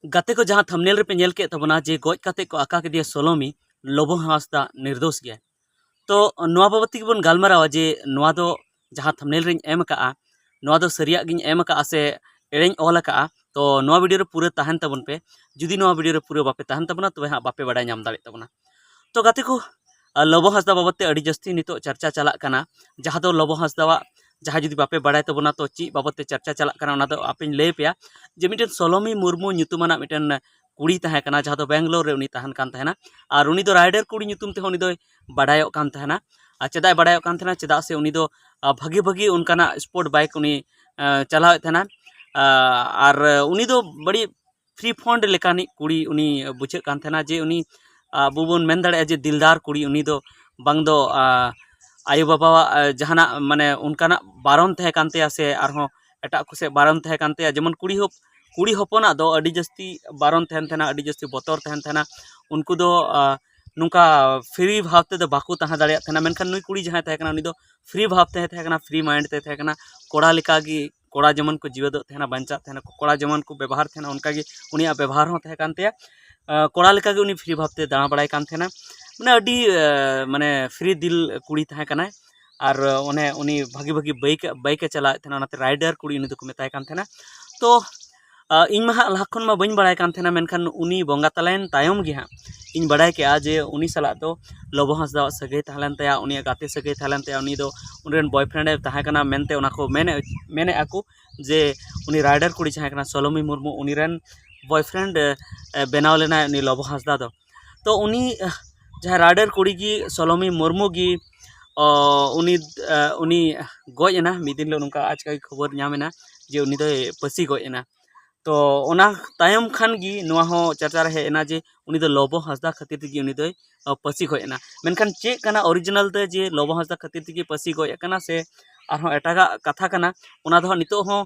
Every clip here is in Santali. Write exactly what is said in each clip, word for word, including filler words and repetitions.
ᱜᱟᱛᱮ ᱠᱚ, ᱡᱟᱦᱟᱸ ᱛᱷᱟᱢᱱᱮᱞ ᱨᱮᱯᱮ ᱧᱮᱞ ᱠᱮᱫ ᱛᱟᱵᱚᱱᱟ ᱡᱮ ᱜᱚᱡ ᱠᱟᱛᱮ ᱠᱚ ᱟᱠᱟ ᱠᱮᱫᱮᱭᱟ ᱥᱳᱞᱳᱢᱤ, ᱞᱚᱵᱚ ᱦᱟᱸᱥᱫᱟ ᱱᱤᱨᱫᱳᱥ ᱜᱮᱭᱟ᱾ ᱛᱚ ᱱᱚᱣᱟ ᱵᱟᱵᱚᱛ ᱛᱮᱜᱮ ᱵᱚᱱ ᱜᱟᱞᱢᱟᱨᱟᱣᱟ ᱡᱮ ᱱᱚᱣᱟ ᱫᱚ ᱡᱟᱦᱟᱸ ᱛᱷᱟᱢᱱᱮᱞ ᱨᱤᱧ ᱮᱢ ᱟᱠᱟᱫᱼᱟ, ᱱᱚᱣᱟ ᱫᱚ ᱥᱟᱹᱨᱤᱭᱟᱜ ᱜᱤᱧ ᱮᱢ ᱟᱠᱟᱫᱼᱟ ᱥᱮ ᱮᱲᱮᱧ ᱚᱞ ᱟᱠᱟᱫᱼᱟ᱾ ᱛᱚ ᱱᱚᱣᱟ ᱵᱷᱤᱰᱤᱭᱳ ᱨᱮ ᱯᱩᱨᱟᱹ ᱛᱟᱦᱮᱱ ᱛᱟᱵᱚᱱ ᱯᱮ᱾ ᱡᱩᱫᱤ ᱱᱚᱣᱟ ᱵᱷᱤᱰᱤᱭᱳ ᱨᱮ ᱯᱩᱨᱟᱹ ᱵᱟᱯᱮ ᱛᱟᱦᱮᱱ ᱛᱟᱵᱚᱱᱟ, ᱛᱚᱵᱮ ᱦᱟᱸᱜ ᱵᱟᱯᱮ ᱵᱟᱰᱟᱭ ᱧᱟᱢ ᱫᱟᱲᱮᱭᱟᱜ ᱛᱟᱵᱚᱱᱟ᱾ ᱛᱚ ᱜᱟᱛᱮ ᱠᱚ, ᱟᱨ ᱞᱚᱵᱚ ᱦᱟᱸᱥᱫᱟ ᱵᱟᱵᱚᱛ ᱛᱮ ᱟᱹᱰᱤ ᱡᱟᱹᱥᱛᱤ ᱱᱤᱛᱚᱜ ᱪᱟᱨᱪᱟ ᱪᱟᱞᱟᱜ ᱠᱟᱱᱟ, ᱡᱟᱦᱟᱸ ᱫᱚ ᱞᱚᱵᱚ ᱦᱟᱸᱥᱫᱟᱣᱟᱜ, ᱡᱟᱦᱟᱸ ᱡᱩᱫᱤ ᱵᱟᱯᱮ ᱵᱟᱲᱟᱭ ᱛᱟᱵᱚᱱᱟ, ᱛᱚ ᱪᱮᱫ ᱵᱟᱵᱚᱛ ᱛᱮ ᱪᱟᱨᱪᱟ ᱪᱟᱞᱟᱜ ᱠᱟᱱᱟ, ᱚᱱᱟ ᱫᱚ ᱟᱯᱮᱧ ᱞᱟᱹᱭ ᱟᱯᱮᱭᱟ᱾ ᱡᱮ ᱢᱤᱫᱴᱮᱱ ᱥᱚᱞᱚᱢᱤ ᱢᱩᱨᱢᱩ ᱧᱩᱛᱩᱢᱟᱱᱟᱜ ᱢᱤᱫᱴᱮᱱ ᱠᱩᱲᱤ ᱛᱟᱦᱮᱸ ᱠᱟᱱᱟ, ᱡᱟᱦᱟᱸ ᱫᱚ ᱵᱮᱝᱜᱟᱞᱳᱨ ᱨᱮ ᱩᱱᱤ ᱛᱟᱦᱮᱱ ᱠᱟᱱ ᱛᱟᱦᱮᱱᱟ᱾ ᱟᱨ ᱩᱱᱤ ᱫᱚ ᱨᱟᱭᱰᱟᱨ ᱠᱩᱲᱤ ᱧᱩᱛᱩᱢ ᱛᱮᱦᱚᱸ ᱩᱱᱤ ᱫᱚᱭ ᱵᱟᱰᱟᱭᱚᱜ ᱠᱟᱱ ᱛᱟᱦᱮᱱᱟ᱾ ᱟᱨ ᱪᱮᱫᱟᱜ ᱮ ᱵᱟᱰᱟᱭᱚᱜ ᱠᱟᱱ ᱛᱟᱦᱮᱱᱟ? ᱪᱮᱫᱟᱜ ᱥᱮ ᱩᱱᱤ ᱫᱚ, ᱟ, ᱵᱷᱟᱜᱤ ᱵᱷᱟᱜᱤ ᱚᱱᱠᱟᱱᱟᱜ ᱥᱯᱳᱨᱴ ᱵᱟᱭᱤᱠ ᱩᱱᱤ, ᱟ, ᱪᱟᱞᱟᱣᱮᱫ ᱛᱟᱦᱮᱱᱟ᱾ ᱟ, ᱟᱨ ᱩᱱᱤ ᱫᱚ ᱵᱟᱹᱲᱤᱡ ᱯᱷᱨᱤ ᱯᱷᱚᱱᱰ ᱞᱮᱠᱟᱱᱤᱡ ᱠᱩᱲᱤ ᱩᱱᱤ ᱵᱩᱡᱷᱟᱹᱜ ᱠᱟᱱ ᱛᱟᱦᱮᱱᱟ, ᱡᱮ ᱩᱱᱤ, ᱟᱵᱚ ᱵᱚᱱ ᱢᱮᱱ ᱫᱟᱲᱮᱭᱟᱜᱼᱟ ᱡᱮ ᱫᱤᱞᱫᱟᱨ ᱠᱩᱲᱤ᱾ ᱩᱱᱤ ᱫᱚ ᱵᱟᱝ ᱫᱚ, ᱟ, ᱟᱭᱳᱼᱵᱟᱵᱟᱣᱟᱜ, ᱟ, ᱡᱟᱦᱟᱱᱟᱜ, ᱢᱟᱱᱮ, ᱚᱱᱠᱟᱱᱟᱜ ᱵᱟᱨᱚᱱ ᱛᱟᱦᱮᱸ ᱠᱟᱱ ᱛᱟᱭᱟ ᱥᱮ ᱟᱨᱦᱚᱸ ᱮᱴᱟᱜ ᱠᱚ ᱥᱮᱫ ᱵᱟᱨᱚᱱ ᱛᱟᱦᱮᱸ ᱠᱟᱱ ᱛᱟᱭᱟ᱾ ᱡᱮᱢᱚᱱ ᱠᱩᱲᱤ ᱦᱚᱯ-, ᱠᱩᱲᱤ ᱦᱚᱯᱚᱱᱟᱜ ᱫᱚ ᱟᱹᱰᱤ ᱡᱟᱹᱥᱛᱤ ᱵᱟᱨᱚᱱ ᱛᱟᱦᱮᱱ ᱛᱟᱦᱮᱱᱟ, ᱟᱹᱰᱤ ᱡᱟᱹᱥᱛᱤ ᱵᱚᱛᱚᱨ ᱛᱟᱦᱮᱱ ᱛᱟᱦᱮᱱᱟ᱾ ᱩᱱᱠᱩ ᱫᱚ, ᱟ, ᱱᱚᱝᱠᱟ ᱯᱷᱨᱤ ᱵᱷᱟᱵᱽ ᱛᱮᱫᱚ ᱵᱟᱠᱚ ᱛᱟᱦᱮᱸ ᱫᱟᱲᱮᱭᱟᱜ ᱛᱟᱦᱮᱱᱟ᱾ ᱢᱮᱱᱠᱷᱟᱱ ᱱᱩᱭ ᱠᱩᱲᱤ ᱡᱟᱦᱟᱸᱭ ᱛᱟᱦᱮᱸ ᱠᱟᱱᱟ, ᱩᱱᱤ ᱫᱚ ᱯᱷᱨᱤ ᱵᱷᱟᱵᱽ ᱛᱮ ᱛᱟᱦᱮᱸ ᱠᱟᱱᱟ, ᱯᱷᱨᱤ ᱢᱟᱭᱤᱱᱰ ᱛᱮ ᱛᱟᱦᱮᱸ ᱠᱟᱱᱟ᱾ ᱠᱚᱲᱟ ᱞᱮᱠᱟᱜᱮ, ᱠᱚᱲᱟ ᱡᱮᱢᱚᱱ ᱠᱚ ᱡᱤᱣᱮᱫᱚᱜ ᱛᱟᱦᱮᱱᱟ, ᱵᱟᱧᱪᱟᱜ ᱛᱟᱦᱮᱱᱟ, ᱠᱚᱲᱟ ᱡᱮᱢᱚᱱ ᱠᱚ ᱵᱮᱵᱚᱦᱟᱨ ᱛᱟᱦᱮᱱᱟ, ᱚᱱᱠᱟᱜᱮ ᱩᱱᱤᱭᱟᱜ ᱵᱮᱵᱚᱦᱟᱨ ᱦᱚᱸ ᱛᱟᱦᱮᱸ ᱠᱟᱱ ᱛᱟᱭᱟ᱾ ᱟ, ᱠᱚᱲᱟ ᱞᱮᱠᱟᱜᱮ ᱩᱱᱤ ᱯᱷᱨᱤ ᱵᱷᱟᱵᱽ ᱛᱮ ᱫᱟᱬᱟ ᱵᱟᱲᱟᱭ ᱠᱟᱱ ᱛᱟᱦᱮᱱᱟ᱾ ᱢᱟᱱᱮ ᱟᱹᱰᱤ, ᱟ, ᱢᱟᱱᱮ ᱯᱷᱨᱤ ᱫᱤᱞ ᱠᱩᱲᱤ ᱛᱟᱦᱮᱸ ᱠᱟᱱᱟᱭ᱾ ᱟᱨ ᱚᱱᱮ ᱩᱱᱤ ᱵᱷᱟᱹᱜᱤ ᱵᱷᱟᱹᱜᱤ ᱵᱟᱭᱤᱠ, ᱵᱟᱭᱤᱠ ᱮ ᱪᱟᱞᱟᱣᱮᱫ ᱛᱟᱦᱮᱱᱟ, ᱚᱱᱟᱛᱮ ᱨᱟᱭᱰᱟᱨ ᱠᱩᱲᱤ ᱩᱱᱤ ᱫᱚᱠᱚ ᱢᱮᱛᱟᱭ ᱠᱟᱱ ᱛᱟᱦᱮᱱᱟ᱾ ᱛᱚ, ᱟ, ᱤᱧ ᱢᱟ ᱦᱟᱸᱜ ᱞᱟᱦᱟ ᱠᱷᱚᱱ ᱢᱟ ᱵᱟᱹᱧ ᱵᱟᱲᱟᱭ ᱠᱟᱱ ᱛᱟᱦᱮᱱᱟ, ᱢᱮᱱᱠᱷᱟᱱ ᱩᱱᱤ ᱵᱚᱸᱜᱟ ᱛᱟᱞᱟᱭᱮᱱ ᱛᱟᱭᱚᱢ ᱜᱮ ᱦᱟᱸᱜ ᱤᱧ ᱵᱟᱲᱟᱭ ᱠᱮᱜᱼᱟ ᱡᱮ ᱩᱱᱤ ᱥᱟᱞᱟᱜ ᱫᱚ ᱞᱚᱵᱚ ᱦᱟᱸᱥᱫᱟᱣᱟᱜ ᱥᱟᱹᱜᱟᱹᱭ ᱛᱟᱦᱮᱸ ᱞᱮᱱ ᱛᱟᱭᱟ, ᱩᱱᱤᱭᱟᱜ ᱜᱟᱛᱮ ᱥᱟᱹᱜᱟᱹᱭ ᱛᱟᱦᱮᱸ ᱞᱮᱱ ᱛᱟᱭᱟ, ᱩᱱᱤ ᱫᱚ ᱩᱱᱤ ᱨᱮᱱ boyfriend ᱮ ᱛᱟᱦᱮᱸ ᱠᱟᱱᱟ ᱢᱮᱱᱛᱮ ᱚᱱᱟ ᱠᱚ ᱢᱮᱱᱮᱫ, ᱢᱮᱱᱮᱫᱼᱟ ᱠᱚ ᱡᱮ ᱩᱱᱤ ᱨᱟᱭᱰᱟᱨ ᱠᱩᱲᱤ ᱡᱟᱦᱟᱸᱭ ᱠᱟᱱᱟ ᱥᱚᱞᱚᱢᱤ ᱢᱩᱨᱢᱩ, ᱩᱱᱤ ᱨᱮᱱ boyfriend, ᱮ, ᱮ, ᱵᱮᱱᱟᱣ ᱞᱮᱱᱟᱭ ᱩᱱᱤ ᱞᱚᱵᱚ ᱦᱟᱸᱥᱫᱟ ᱫᱚ᱾ ᱛᱚ ᱩᱱᱤ, ᱮ, ᱡᱟᱦᱟᱸᱭ ᱨᱟᱭᱰᱟᱨ ᱠᱩᱲᱤ ᱜᱮ, ᱥᱚᱞᱚᱢᱤ ᱢᱩᱨᱢᱩ ᱜᱮ, ᱚ, ᱩᱱᱤ, ᱮ, ᱩᱱᱤ ᱜᱚᱡ ᱮᱱᱟ᱾ ᱢᱤᱫ ᱫᱤᱱ ᱦᱤᱞᱳᱜ ᱱᱚᱝᱠᱟ ᱟᱪᱠᱟ ᱜᱮ ᱠᱷᱚᱵᱚᱨ ᱧᱟᱢ ᱮᱱᱟ ᱡᱮ ᱩᱱᱤ ᱫᱚᱭ ᱯᱟᱹᱥᱤ ᱜᱚᱡ ᱮᱱᱟ᱾ ᱛᱚ ᱚᱱᱟ ᱛᱟᱭᱚᱢ ᱠᱷᱟᱱ ᱜᱮ ᱱᱚᱣᱟ ᱦᱚᱸ ᱪᱟᱨᱪᱟ ᱨᱮ ᱦᱮᱡ ᱮᱱᱟ ᱡᱮ ᱩᱱᱤ ᱫᱚ ᱞᱚᱵᱚ ᱦᱟᱸᱥᱫᱟ ᱠᱷᱟᱹᱛᱤᱨ ᱛᱮᱜᱮ ᱩᱱᱤ ᱫᱚᱭ, ᱟ, ᱯᱟᱹᱥᱤ ᱜᱚᱡ ᱮᱱᱟ᱾ ᱢᱮᱱᱠᱷᱟᱱ ᱪᱮᱫ ᱠᱟᱱᱟ original ᱛᱮ ᱡᱮ ᱞᱚᱵᱚ ᱦᱟᱸᱥᱫᱟ ᱠᱷᱟᱹᱛᱤᱨ ᱛᱮᱜᱮ ᱯᱟᱹᱥᱤ ᱜᱚᱡ ᱟᱠᱟᱱᱟ ᱥᱮ ᱟᱨᱦᱚᱸ ᱮᱴᱟᱜᱟᱜ ᱠᱟᱛᱷᱟ ᱠᱟᱱᱟ, ᱚᱱᱟ ᱫᱚ ᱦᱟᱸᱜ ᱱᱤᱛᱚᱜ ᱦᱚᱸ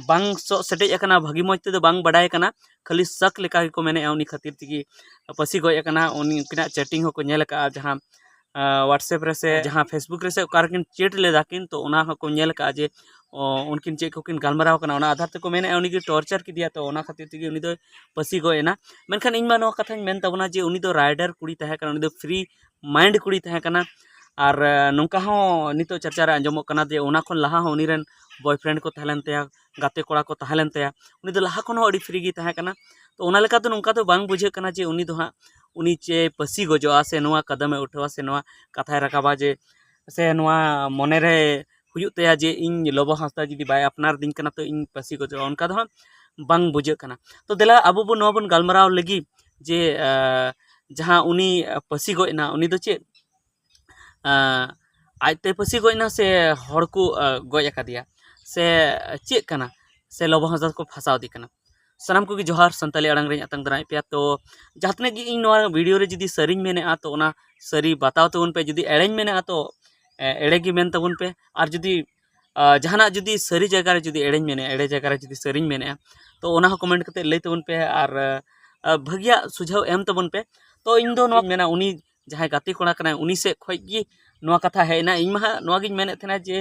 ᱵᱟᱝ ᱥᱚᱜ ᱥᱮᱴᱮᱡ ᱟᱠᱟᱱᱟ, ᱵᱷᱟᱹᱜᱤ ᱢᱚᱡᱽ ᱛᱮᱫᱚ ᱵᱟᱝ ᱵᱟᱰᱟᱭ ᱠᱟᱱᱟ᱾ ᱠᱷᱟᱹᱞᱤ ᱥᱟᱠ ᱞᱮᱠᱟ ᱜᱮᱠᱚ ᱢᱮᱱᱮᱫᱼᱟ ᱩᱱᱤ ᱠᱷᱟᱹᱛᱤᱨ ᱛᱮᱜᱮ ᱯᱟᱹᱥᱤ ᱜᱚᱡ ᱟᱠᱟᱱᱟ᱾ ᱩᱱᱠᱤᱱᱟᱜ chatting ᱦᱚᱸᱠᱚ ᱧᱮᱞ ᱟᱠᱟᱫᱼᱟ, ᱡᱟᱦᱟᱸ WhatsApp ᱨᱮ ᱥᱮ ᱡᱟᱦᱟᱸ Facebook ᱨᱮ ᱥᱮ ᱚᱠᱟ ᱨᱮᱠᱤᱱ ᱪᱮᱴ ᱞᱮᱫᱟ ᱠᱤᱱ, ᱛᱚ ᱚᱱᱟ ᱦᱚᱸᱠᱚ ᱧᱮᱞ ᱟᱠᱟᱫᱼᱟ ᱡᱮ ᱚ, ᱩᱱᱠᱤᱱ ᱪᱮᱫ ᱠᱚᱠᱤᱱ ᱜᱟᱞᱢᱟᱨᱟᱣ ᱠᱟᱱᱟ, ᱚᱱᱟ ᱟᱫᱷᱟᱨ ᱛᱮᱠᱚ ᱢᱮᱱᱮᱫᱼᱟ ᱩᱱᱤ ᱜᱮ ᱴᱚᱨᱪᱟᱨ ᱠᱮᱫᱮᱭᱟ, ᱛᱚ ᱚᱱᱟ ᱠᱷᱟᱹᱛᱤᱨ ᱛᱮᱜᱮ ᱩᱱᱤ ᱫᱚᱭ ᱯᱟᱹᱥᱤ ᱜᱚᱡ ᱮᱱᱟ᱾ ᱢᱮᱱᱠᱷᱟᱱ ᱤᱧ ᱢᱟ ᱱᱚᱣᱟ ᱠᱟᱛᱷᱟᱧ ᱢᱮᱱ ᱛᱟᱵᱚᱱᱟ ᱡᱮ ᱩᱱᱤ ᱫᱚ ᱨᱟᱭᱰᱟᱨ ᱠᱩᱲᱤ ᱛᱟᱦᱮᱸ ᱠᱟᱱᱟ, ᱩᱱᱤ ᱫᱚ ᱯᱷᱨᱤ ᱢᱟᱭᱤᱱᱰ ᱠᱩᱲᱤ ᱛᱟᱦᱮᱸ ᱠᱟᱱᱟ᱾ ᱟᱨ ᱱᱚᱝᱠᱟ ᱦᱚᱸ ᱱᱤᱛᱚᱜ ᱪᱟᱨᱪᱟ ᱨᱮ ᱟᱸᱡᱚᱢᱚᱜ ᱠᱟᱱᱟ ᱡᱮ ᱚᱱᱟ ᱠᱷᱚᱱ ᱞᱟᱦᱟ ᱦᱚᱸ ᱩᱱᱤ ᱨᱮᱱ ᱵᱚᱭᱯᱷᱨᱮᱱᱰ ᱠᱚ ᱛᱟᱦᱮᱸ ᱞᱮᱱ ᱛᱟᱭᱟ, ᱜᱟᱛᱮ ᱠᱚᱲᱟ ᱠᱚ ᱛᱟᱦᱮᱸ ᱞᱮᱱ ᱛᱟᱭᱟ᱾ ᱩᱱᱤ ᱫᱚ ᱞᱟᱦᱟ ᱠᱷᱚᱱ ᱦᱚᱸ ᱟᱹᱰᱤ ᱯᱷᱨᱤ ᱜᱮ ᱛᱟᱦᱮᱸ ᱠᱟᱱᱟ᱾ ᱛᱚ ᱚᱱᱟ ᱞᱮᱠᱟᱛᱮ ᱱᱚᱝᱠᱟ ᱫᱚ ᱵᱟᱝ ᱵᱩᱡᱷᱟᱹᱜ ᱠᱟᱱᱟ ᱡᱮ ᱩᱱᱤ ᱫᱚ ᱦᱟᱸᱜ ᱩᱱᱤ ᱪᱮ ᱯᱟᱹᱥᱤ ᱜᱚᱡᱚᱜᱼᱟ ᱥᱮ ᱱᱚᱣᱟ ᱠᱟᱫᱟᱢᱮ ᱩᱴᱷᱟᱹᱣᱟ ᱥᱮ ᱱᱚᱣᱟ ᱠᱟᱛᱷᱟᱭ ᱨᱟᱠᱟᱵᱟ ᱡᱮ ᱥᱮ ᱱᱚᱣᱟ ᱢᱚᱱᱮᱨᱮ ᱦᱩᱭᱩᱜ ᱛᱟᱭᱟ ᱡᱮ ᱤᱧ ᱞᱚᱵᱚ ᱦᱟᱸᱥᱫᱟ ᱡᱩᱫᱤ ᱵᱟᱭ ᱟᱯᱱᱟᱨ ᱫᱤᱧ ᱠᱟᱱᱟ ᱛᱚ ᱤᱧ ᱯᱟᱹᱥᱤ ᱜᱚᱡᱚᱜᱼᱟ, ᱚᱱᱠᱟ ᱫᱚ ᱦᱟᱸᱜ ᱵᱟᱝ ᱵᱩᱡᱷᱟᱹᱜ ᱠᱟᱱᱟ᱾ ᱛᱚ ᱫᱮᱞᱟ ᱟᱵᱚ ᱵᱚᱱ ᱱᱚᱣᱟ ᱵᱚᱱ ᱜᱟᱞᱢᱟᱨᱟᱣ ᱞᱟᱹᱜᱤᱫ ᱡᱮ ᱡᱟᱦᱟᱸ ᱩᱱᱤ ᱯᱟᱹᱥᱤ ᱜᱚᱡ ᱮᱱᱟ, ᱩᱱᱤ ᱫᱚ ᱪᱮᱫ ᱟᱡᱛᱮ ᱯᱟᱹᱥᱤ ᱜᱚᱡ ᱮᱱᱟ ᱥᱮ ᱦᱚᱲ ᱠᱚ ᱜᱚᱡ ᱟᱠᱟᱫᱮᱭᱟ ᱥᱮ ᱪᱮᱫ ᱠᱟᱱᱟ ᱥᱮ ᱞᱚᱵᱚ ᱦᱟᱸᱥᱫᱟ ᱠᱚ ᱯᱷᱟᱸᱥᱟᱣ ᱤᱫᱤ ᱠᱟᱱᱟ? ᱥᱟᱱᱟᱢ ᱠᱚᱜᱮ ᱡᱚᱦᱟᱨ, ᱥᱟᱱᱛᱟᱞᱤ ᱟᱲᱟᱝ ᱨᱮᱧ ᱟᱛᱟᱝ ᱫᱟᱨᱟᱢᱮᱫ ᱯᱮᱭᱟ᱾ ᱛᱚ ᱡᱟᱦᱟᱸ ᱛᱤᱱᱟᱹᱜ ᱜᱮ ᱤᱧ ᱱᱚᱣᱟ ᱵᱷᱤᱰᱤᱭᱳ ᱨᱮ ᱡᱩᱫᱤ ᱥᱟᱹᱨᱤᱧ ᱢᱮᱱᱮᱫᱼᱟ ᱛᱚ ᱚᱱᱟ ᱥᱟᱹᱨᱤ ᱵᱟᱛᱟᱣ ᱛᱟᱵᱚᱱ ᱯᱮ, ᱡᱩᱫᱤ ᱮᱲᱮᱧ ᱢᱮᱱᱮᱫᱼᱟ ᱛᱚ ᱮᱲᱮ ᱜᱮ ᱢᱮᱱ ᱛᱟᱵᱚᱱ ᱯᱮ᱾ ᱟᱨ ᱡᱩᱫᱤ ᱡᱟᱦᱟᱱᱟᱜ ᱡᱩᱫᱤ ᱥᱟᱹᱨᱤ ᱡᱟᱭᱜᱟ ᱨᱮ ᱡᱩᱫᱤ ᱮᱲᱮᱧ ᱢᱮᱱᱮᱫᱼᱟ, ᱮᱲᱮ ᱡᱟᱭᱜᱟ ᱨᱮ ᱡᱩᱫᱤ ᱥᱟᱹᱨᱤᱧ ᱢᱮᱱᱮᱫᱼᱟ ᱛᱚ ᱚᱱᱟ ᱦᱚᱸ ᱠᱚᱢᱮᱱᱴ ᱠᱟᱛᱮ ᱞᱟᱹᱭ ᱛᱟᱵᱚᱱ ᱯᱮ᱾ ᱟᱨ ᱵᱷᱟᱹᱜᱤᱭᱟᱜ ᱥᱩᱡᱷᱟᱹᱣ ᱮᱢ ᱛᱟᱵᱚᱱ ᱯᱮ᱾ ᱛᱚ ᱤᱧ ᱫᱚ ᱱᱚᱣᱟᱧ ᱢᱮᱱᱟ ᱩᱱᱤ ᱡᱟᱦᱟᱸᱭ ᱜᱟᱛᱮ ᱠᱚᱲᱟ ᱠᱟᱱᱟᱭ ᱩᱱᱤ ᱥᱮᱫ ᱠᱷᱚᱱ ᱜᱮ ᱱᱚᱣᱟ ᱠᱟᱛᱷᱟ ᱦᱮᱡ ᱮᱱᱟ᱾ ᱤᱧ ᱢᱟ ᱦᱟᱸᱜ ᱱᱚᱣᱟ ᱜᱤᱧ ᱢᱮᱱᱮᱫ ᱛᱟᱦᱮᱱᱟ ᱡᱮ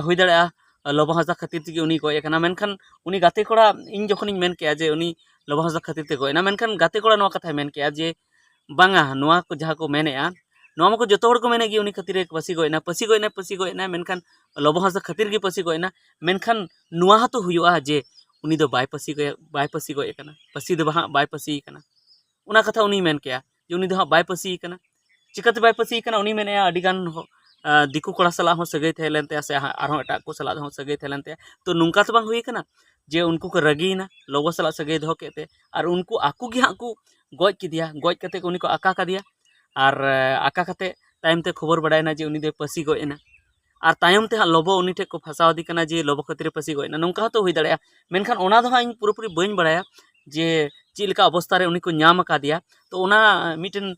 ᱦᱩᱭ ᱫᱟᱲᱮᱭᱟᱜᱼᱟ ᱞᱚᱵᱚ ᱦᱟᱸᱥᱫᱟ ᱠᱷᱟᱹᱛᱤᱨ ᱛᱮᱜᱮ ᱩᱱᱤ ᱜᱚᱡ ᱟᱠᱟᱱᱟ᱾ ᱢᱮᱱᱠᱷᱟᱱ ᱩᱱᱤ ᱜᱟᱛᱮ ᱠᱚᱲᱟ, ᱤᱧ ᱡᱚᱠᱷᱚᱱᱤᱧ ᱢᱮᱱ ᱠᱮᱜᱼᱟ ᱡᱮ ᱩᱱᱤ ᱞᱚᱵᱚ ᱦᱟᱸᱥᱫᱟ ᱠᱷᱟᱹᱛᱤᱨ ᱛᱮ ᱜᱚᱡ ᱮᱱᱟ, ᱢᱮᱱᱠᱷᱟᱱ ᱜᱟᱛᱮ ᱠᱚᱲᱟ ᱱᱚᱣᱟ ᱠᱟᱛᱷᱟᱭ ᱢᱮᱱ ᱠᱮᱜᱼᱟ ᱡᱮ ᱵᱟᱝᱟ, ᱱᱚᱣᱟ ᱠᱚ ᱡᱟᱦᱟᱸ ᱠᱚ ᱢᱮᱱᱮᱜᱼᱟ ᱱᱚᱣᱟ ᱢᱟᱠᱚ ᱡᱚᱛᱚ ᱦᱚᱲ ᱠᱚ ᱢᱮᱱᱮᱜ ᱜᱮ ᱩᱱᱤ ᱠᱷᱟᱹᱛᱤᱨ ᱜᱮ ᱯᱟᱹᱥᱤ ᱜᱚᱡ ᱮᱱᱟ, ᱯᱟᱹᱥᱤ ᱜᱚᱡ ᱮᱱᱟ, ᱯᱟᱹᱥᱤ ᱜᱚᱡ ᱮᱱᱟ, ᱢᱮᱱᱠᱷᱟᱱ ᱞᱚᱵᱚ ᱦᱟᱸᱥᱫᱟ ᱠᱷᱟᱹᱛᱤᱨ ᱜᱮ ᱯᱟᱹᱥᱤ ᱜᱚᱡ ᱮᱱᱟ᱾ ᱢᱮᱱᱠᱷᱟᱱ ᱱᱚᱣᱟ ᱦᱚᱸᱛᱚ ᱦᱩᱭᱩᱜᱼᱟ ᱡᱮ ᱩᱱᱤ ᱫᱚ ᱵᱟᱭ ᱯᱟᱹᱥᱤ ᱜᱚᱡ, ᱵᱟᱭ ᱯᱟᱹᱥᱤ ᱜᱚᱡ ᱟᱠᱟᱱᱟ, ᱯᱟᱹᱥᱤ ᱫᱚ ᱦᱟᱸᱜ ᱵᱟᱭ ᱯᱟᱹᱥᱤ ᱟᱠᱟᱱᱟ᱾ ᱚᱱᱟ ᱠᱟᱛᱷᱟ ᱩᱱᱤᱭ ᱢᱮᱱ ᱠᱮᱜᱼᱟ ᱡᱮ ᱩᱱᱤ ᱫᱚ ᱦᱟᱸᱜ ᱵᱟᱭ ᱯᱟᱹᱥᱤ ᱟᱠᱟᱱᱟ᱾ ᱪᱤᱠᱟᱹᱛᱮ ᱵᱟᱭ ᱯᱟᱹᱥᱤ ᱟᱠᱟᱱᱟ? ᱩᱱᱤ ᱢᱮᱱᱮᱜᱼᱟ ᱟᱹᱰᱤ ᱜᱟᱱ ᱦᱚ-, ᱫᱤᱠᱩ ᱠᱚᱲᱟ ᱥᱟᱞᱟᱜ ᱦᱚᱸ ᱥᱟᱹᱜᱟᱹᱭ ᱛᱟᱦᱮᱸ ᱞᱮᱱ ᱛᱟᱭᱟ ᱥᱮ ᱦᱟ-, ᱟᱨᱦᱚᱸ ᱮᱴᱟᱜ ᱠᱚ ᱥᱟᱞᱟᱜ ᱦᱚᱸ ᱥᱟᱹᱜᱟᱹᱭ ᱛᱟᱦᱮᱸ ᱞᱮᱱ ᱛᱟᱭᱟ᱾ ᱛᱚ ᱱᱚᱝᱠᱟ ᱛᱚ ᱵᱟᱝ ᱦᱩᱭ ᱟᱠᱟᱱᱟ ᱡᱮ ᱩᱱᱠᱩ ᱠᱚ ᱨᱟᱹᱜᱤᱭᱮᱱᱟ ᱞᱚᱵᱚ ᱥᱟᱞᱟᱜ ᱥᱟᱹᱜᱟᱹᱭ ᱫᱚᱦᱚ ᱠᱮᱫ ᱛᱮ ᱟᱨ ᱩᱱᱠᱩ ᱟᱠᱚ ᱜᱮ ᱦᱟᱸᱜ ᱠᱚ ᱜᱚᱡ ᱠᱮᱫᱮᱭᱟ, ᱜᱚᱡ ᱠᱟᱛᱮ ᱠᱚ ᱩᱱᱤ ᱠᱚ ᱟᱠᱟ ᱠᱟᱫᱮᱭᱟ᱾ ᱟᱨ ᱟᱠᱟ ᱠᱟᱛᱮ ᱛᱟᱭᱚᱢ ᱛᱮ ᱠᱷᱚᱵᱚᱨ ᱵᱟᱲᱟᱭᱮᱱᱟ ᱡᱮ ᱩᱱᱤ ᱫᱚᱭ ᱯᱟᱹᱥᱤ ᱜᱚᱡ ᱮᱱᱟ᱾ ᱟᱨ ᱛᱟᱭᱚᱢ ᱛᱮ ᱦᱟᱸᱜ ᱞᱚᱵᱚ ᱩᱱᱤ ᱴᱷᱮᱱ ᱠᱚ ᱯᱷᱟᱸᱥᱟᱣ ᱤᱫᱤ ᱠᱟᱱᱟ ᱡᱮ ᱞᱚᱵᱚ ᱠᱷᱟᱹᱛᱤᱨ ᱮ ᱯᱟᱹᱥᱤ ᱜᱚᱡ ᱮᱱᱟ, ᱱᱚᱝᱠᱟ ᱦᱚᱸᱛᱚ ᱦᱩᱭ ᱫᱟᱲᱮᱭᱟᱜᱼᱟ᱾ ᱢᱮᱱᱠᱷᱟᱱ ᱚᱱᱟ ᱫᱚ ᱦᱟᱸᱜ ᱤᱧ ᱯᱩᱨᱟᱹᱯᱩᱨᱤ ᱵᱟᱹᱧ ᱵᱟᱲᱟᱭᱟ ᱡᱮ ᱪᱮᱫ ᱞᱮᱠᱟ ᱚᱵᱚᱥᱛᱟ ᱨᱮ ᱩᱱᱤ ᱠᱚ ᱧᱟᱢ ᱟᱠᱟᱫᱮᱭᱟ᱾ ᱛᱚ ᱚᱱᱟ ᱢᱤᱫᱴᱮᱱ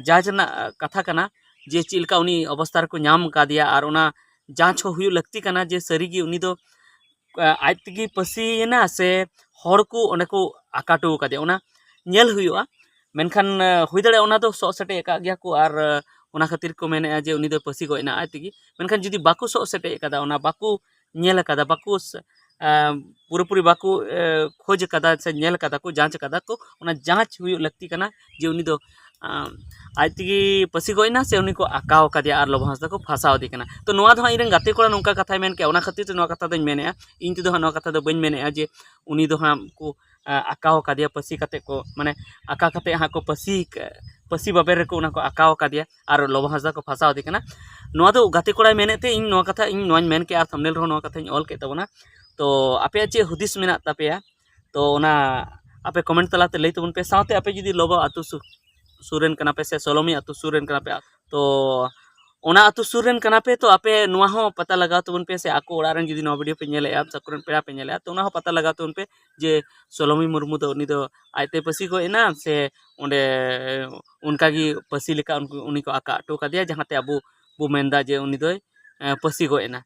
ᱡᱟᱡᱽ ᱨᱮᱱᱟᱜ ᱠᱟᱛᱷᱟ ᱠᱟᱱᱟ ᱡᱮ ᱪᱮᱫ ᱞᱮᱠᱟ ᱩᱱᱤ ᱚᱵᱚᱥᱛᱟ ᱨᱮᱠᱚ ᱧᱟᱢ ᱟᱠᱟᱫᱮᱭᱟ ᱟᱨ ᱚᱱᱟ ᱡᱟᱸᱪ ᱦᱚᱸ ᱦᱩᱭᱩᱜ ᱞᱟᱹᱠᱛᱤ ᱠᱟᱱᱟ ᱡᱮ ᱥᱟᱹᱨᱤᱜᱮ ᱩᱱᱤ ᱫᱚ ᱟᱡ ᱛᱮᱜᱮ ᱯᱟᱹᱥᱤᱭᱮᱱᱟ ᱥᱮ ᱦᱚᱲ ᱠᱚ ᱚᱸᱰᱮ ᱠᱚ ᱟᱠᱟ ᱦᱚᱴᱚ ᱟᱠᱟᱫᱮᱭᱟ, ᱚᱱᱟ ᱧᱮᱞ ᱦᱩᱭᱩᱜᱼᱟ᱾ ᱢᱮᱱᱠᱷᱟᱱ ᱦᱩᱭ ᱫᱟᱲᱮᱭᱟᱜᱼᱟ ᱚᱱᱟ ᱫᱚ ᱥᱚᱜ ᱥᱮᱴᱮᱡ ᱟᱠᱟᱫ ᱜᱮᱭᱟ ᱠᱚ ᱟᱨ ᱚᱱᱟ ᱠᱷᱟᱹᱛᱤᱨ ᱠᱚ ᱢᱮᱱᱮᱫᱼᱟ ᱡᱮ ᱩᱱᱤ ᱫᱚ ᱯᱟᱹᱥᱤ ᱜᱚᱡ ᱮᱱᱟ ᱟᱡ ᱛᱮᱜᱮ᱾ ᱢᱮᱱᱠᱷᱟᱱ ᱡᱩᱫᱤ ᱵᱟᱠᱚ ᱥᱚᱜ ᱥᱮᱴᱮᱡ ᱟᱠᱟᱫᱟ, ᱚᱱᱟ ᱵᱟᱠᱚ ᱧᱮᱞ ᱟᱠᱟᱫᱟ, ᱵᱟᱠᱚ ᱥ- ᱮ, ᱯᱩᱨᱟᱹᱯᱩᱨᱤ ᱵᱟᱠᱚ, ᱮ, ᱠᱷᱚᱡᱽ ᱟᱠᱟᱫᱟ ᱥᱮ ᱧᱮᱞ ᱟᱠᱟᱫᱟ ᱠᱚ, ᱡᱟᱸᱪ ᱟᱠᱟᱫᱟ ᱠᱚ, ᱚᱱᱟ ᱡᱟᱸᱪ ᱦᱩᱭᱩᱜ ᱞᱟᱹᱠᱛᱤ ᱠᱟᱱᱟ ᱡᱮ ᱩᱱᱤ ᱫᱚ, ᱟᱢ, ᱟᱡ ᱛᱮᱜᱮ ᱯᱟᱹᱥᱤ ᱜᱚᱡ ᱮᱱᱟ ᱥᱮ ᱩᱱᱤ ᱠᱚ ᱟᱠᱟᱣ ᱟᱠᱟᱫᱮᱭᱟ ᱟᱨ ᱞᱚᱵᱚ ᱦᱟᱸᱥᱫᱟ ᱠᱚ ᱯᱷᱟᱸᱥᱟᱣ ᱮᱫᱮ ᱠᱟᱱᱟ᱾ ᱛᱚ ᱱᱚᱣᱟ ᱫᱚ ᱦᱟᱸᱜ ᱤᱧᱨᱮᱱ ᱜᱟᱛᱮ ᱠᱚᱲᱟ ᱱᱚᱝᱠᱟ ᱠᱟᱛᱷᱟᱭ ᱢᱮᱱ ᱠᱮᱜᱼᱟ, ᱚᱱᱟ ᱠᱷᱟᱹᱛᱤᱨ ᱛᱮ ᱱᱚᱣᱟ ᱠᱟᱛᱷᱟ ᱫᱚᱧ ᱢᱮᱱᱮᱫᱼᱟ᱾ ᱤᱧ ᱛᱮᱫᱚ ᱦᱟᱸᱜ ᱱᱚᱣᱟ ᱠᱟᱛᱷᱟ ᱫᱚ ᱵᱟᱹᱧ ᱢᱮᱱᱮᱫᱼᱟ ᱡᱮ ᱩᱱᱤ ᱫᱚ ᱦᱟᱸᱜ ᱠᱚ, ᱟ, ᱟᱠᱟᱣ ᱟᱠᱟᱫᱮᱭᱟ ᱯᱟᱹᱥᱤ ᱠᱟᱛᱮ ᱠᱚ, ᱢᱟᱱᱮ ᱟᱠᱟ ᱠᱟᱛᱮ ᱦᱟᱸᱜ ᱠᱚ ᱯᱟᱹᱥᱤ, ᱯᱟᱹᱥᱤ ᱵᱟᱵᱮᱨ ᱨᱮᱠᱚ ᱚᱱᱟ ᱠᱚ ᱟᱠᱟᱣ ᱟᱠᱟᱫᱮᱭᱟ ᱟᱨ ᱞᱚᱵᱚ ᱦᱟᱸᱥᱫᱟ ᱠᱚ ᱯᱷᱟᱸᱥᱟᱣ ᱮᱫᱮ ᱠᱟᱱᱟ᱾ ᱱᱚᱣᱟ ᱫᱚ ᱜᱟᱛᱮ ᱠᱚᱲᱟᱭ ᱢᱮᱱᱮᱫ ᱛᱮ ᱤᱧ ᱱᱚᱣᱟ ᱠᱟᱛᱷᱟ ᱤᱧ ᱱᱚᱣᱟᱧ ᱢᱮᱱ ᱠᱮᱜᱼᱟ ᱟᱨ ᱛᱷᱟᱢᱵᱽᱱᱮᱞ ᱨᱮᱦᱚᱸ ᱱᱚᱣᱟ ᱠᱟᱛᱷᱟᱧ ᱚᱞ ᱠᱮᱫ ᱛᱟᱵᱚᱱᱟ᱾ ᱛᱚ ᱟᱯᱮᱭᱟᱜ ᱪᱮᱫ ᱦᱩᱫᱤᱥ ᱢᱮᱱᱟᱜ ᱛᱟᱯᱮᱭᱟ? ᱛᱚ ᱚᱱᱟ ᱟᱯᱮ ᱠᱚᱢᱮᱱᱴ ᱛᱟᱞᱟᱛᱮ ᱞᱟᱹᱭ ᱛᱟᱵᱚᱱ ᱯᱮ᱾ ᱥᱟᱶᱛᱮ ᱟᱯᱮ ᱡᱩᱫᱤ ᱞᱚᱵᱚ ᱟᱹᱛᱩ ᱥᱩ-, ᱥᱩᱨ ᱨᱮᱱ ᱠᱟᱱᱟ ᱯᱮ ᱥᱮ ᱥᱳᱞᱳᱢᱤ ᱟᱹᱛᱩ ᱥᱩᱨ ᱨᱮᱱ ᱠᱟᱱᱟ ᱯᱮ, ᱛᱚ ᱚᱱᱟ ᱟᱹᱛᱩ ᱥᱩᱨ ᱨᱮᱱ ᱠᱟᱱᱟ ᱯᱮ, ᱛᱚ ᱟᱯᱮ ᱱᱚᱣᱟ ᱦᱚᱸ ᱯᱟᱛᱟ ᱞᱟᱜᱟᱣ ᱛᱟᱵᱚᱱ ᱯᱮ ᱥᱮ ᱟᱠᱚ ᱚᱲᱟᱜ ᱨᱮᱱ ᱡᱩᱫᱤ ᱱᱚᱣᱟ ᱵᱷᱤᱰᱤᱭᱳ ᱯᱮ ᱧᱮᱞᱮᱫᱼᱟ ᱥᱮ ᱟᱠᱚᱨᱮᱱ ᱯᱮᱲᱟ ᱯᱮ ᱧᱮᱞᱮᱫᱼᱟ, ᱛᱚ ᱚᱱᱟ ᱦᱚᱸ ᱯᱟᱛᱟ ᱞᱟᱜᱟᱣ ᱛᱟᱵᱚᱱ ᱯᱮ ᱡᱮ ᱥᱳᱞᱳᱢᱤ ᱢᱩᱨᱢᱩ ᱫᱚ ᱩᱱᱤ ᱫᱚ ᱟᱡᱛᱮ ᱯᱟᱹᱥᱤ ᱜᱚᱡ ᱮᱱᱟ ᱥᱮ ᱚᱸᱰᱮ ᱚᱱᱠᱟᱜᱮ ᱯᱟᱹᱥᱤ ᱞᱮᱠᱟ ᱩᱱᱠᱩ, ᱩᱱᱤ ᱠᱚ ᱟᱠᱟ ᱦᱚᱴᱚ ᱠᱟᱫᱮᱭᱟ, ᱡᱟᱦᱟᱸᱛᱮ ᱟᱵᱚ ᱵᱚ ᱢᱮᱱᱫᱟ ᱡᱮ ᱩᱱᱤ ᱫᱚᱭ, ᱮ, ᱯᱟᱹᱥᱤ ᱜᱚᱡ ᱮᱱᱟ᱾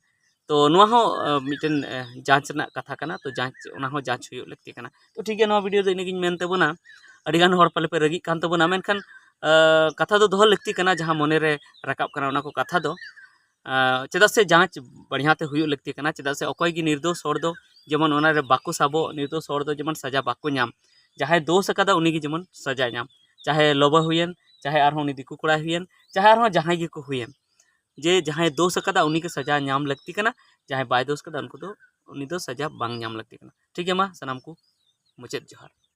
ᱛᱚ ᱱᱚᱣᱟ ᱦᱚᱸ, ᱮ, ᱢᱤᱫᱴᱮᱱ, ᱮ, ᱡᱟᱸᱪ ᱨᱮᱱᱟᱜ ᱠᱟᱛᱷᱟ ᱠᱟᱱᱟ᱾ ᱛᱚ ᱡᱟᱸᱪ, ᱚᱱᱟ ᱦᱚᱸ ᱡᱟᱸᱪ ᱦᱩᱭᱩᱜ ᱞᱟᱹᱠᱛᱤ ᱠᱟᱱᱟ᱾ ᱛᱚ ᱴᱷᱤᱠ ᱜᱮᱭᱟ, ᱱᱚᱣᱟ ᱵᱷᱤᱰᱤᱭᱳ ᱫᱚ ᱤᱱᱟᱹᱜᱤᱧ ᱢᱮᱱ ᱛᱟᱵᱚᱱᱟ᱾ ᱟᱹᱰᱤᱜᱟᱱ ᱦᱚᱲ ᱯᱟᱞᱮ ᱯᱮ ᱨᱟᱹᱜᱤᱜ ᱠᱟᱱ ᱛᱟᱵᱚᱱᱟ, ᱢᱮᱱᱠᱷᱟᱱ, ᱮ, ᱠᱟᱛᱷᱟ ᱫᱚ ᱫᱚᱦᱚ ᱞᱟᱹᱠᱛᱤ ᱠᱟᱱᱟ, ᱡᱟᱦᱟᱸ ᱢᱚᱱᱮᱨᱮ ᱨᱟᱠᱟᱵ ᱠᱟᱱᱟ ᱚᱱᱟ ᱠᱚ ᱠᱟᱛᱷᱟ ᱫᱚ᱾ ᱮ, ᱪᱮᱫᱟᱜ ᱥᱮ ᱡᱟᱸᱪ ᱵᱟᱲᱤᱭᱟ ᱛᱮ ᱦᱩᱭᱩᱜ ᱞᱟᱹᱠᱛᱤ ᱠᱟᱱᱟ᱾ ᱪᱮᱫᱟᱜ ᱥᱮ ᱚᱠᱚᱭ ᱜᱮ ᱱᱤᱨᱫᱳᱥ ᱦᱚᱲ ᱫᱚ ᱡᱮᱢᱚᱱ ᱚᱱᱟᱨᱮ ᱵᱟᱠᱚ ᱥᱟᱵᱚᱜ, ᱱᱤᱨᱫᱳᱥ ᱦᱚᱲ ᱫᱚ ᱡᱮᱢᱚᱱ ᱥᱟᱡᱟ ᱵᱟᱠᱚ ᱧᱟᱢ᱾ ᱡᱟᱦᱟᱸᱭ ᱫᱳᱥ ᱟᱠᱟᱫᱟ ᱩᱱᱤ ᱜᱮ ᱡᱮᱢᱚᱱ ᱥᱟᱡᱟᱭ ᱧᱟᱢ, ᱪᱟᱦᱮ ᱞᱚᱵᱚ ᱦᱩᱭᱮᱱ, ᱪᱟᱦᱮ ᱟᱨᱦᱚᱸ ᱩᱱᱤ ᱫᱤᱠᱩ ᱠᱚᱲᱟᱭ ᱦᱩᱭᱮᱱ, ᱪᱟᱦᱮ ᱟᱨᱦᱚᱸ ᱡᱟᱦᱟᱸᱭ ᱜᱮᱠᱚ ᱦᱩᱭᱮᱱ, ᱡᱮ ᱡᱟᱦᱟᱸᱭ ᱫᱳᱥ ᱟᱠᱟᱫᱟ ᱩᱱᱤ ᱜᱮ ᱥᱟᱡᱟ ᱧᱟᱢ ᱞᱟᱹᱠᱛᱤ ᱠᱟᱱᱟ, ᱡᱟᱦᱟᱸᱭ ᱵᱟᱭ ᱫᱳᱥ ᱟᱠᱟᱫᱟ ᱩᱱᱠᱩ ᱫᱚ, ᱩᱱᱤ ᱫᱚ ᱥᱟᱡᱟ ᱵᱟᱝ ᱧᱟᱢ ᱞᱟᱹᱠᱛᱤ ᱠᱟᱱᱟ᱾ ᱴᱷᱤᱠ ᱜᱮᱭᱟ, ᱢᱟ ᱥᱟᱱᱟᱢ ᱠᱚ ᱢᱩᱪᱟᱹᱫ ᱡᱚᱦᱟᱨ᱾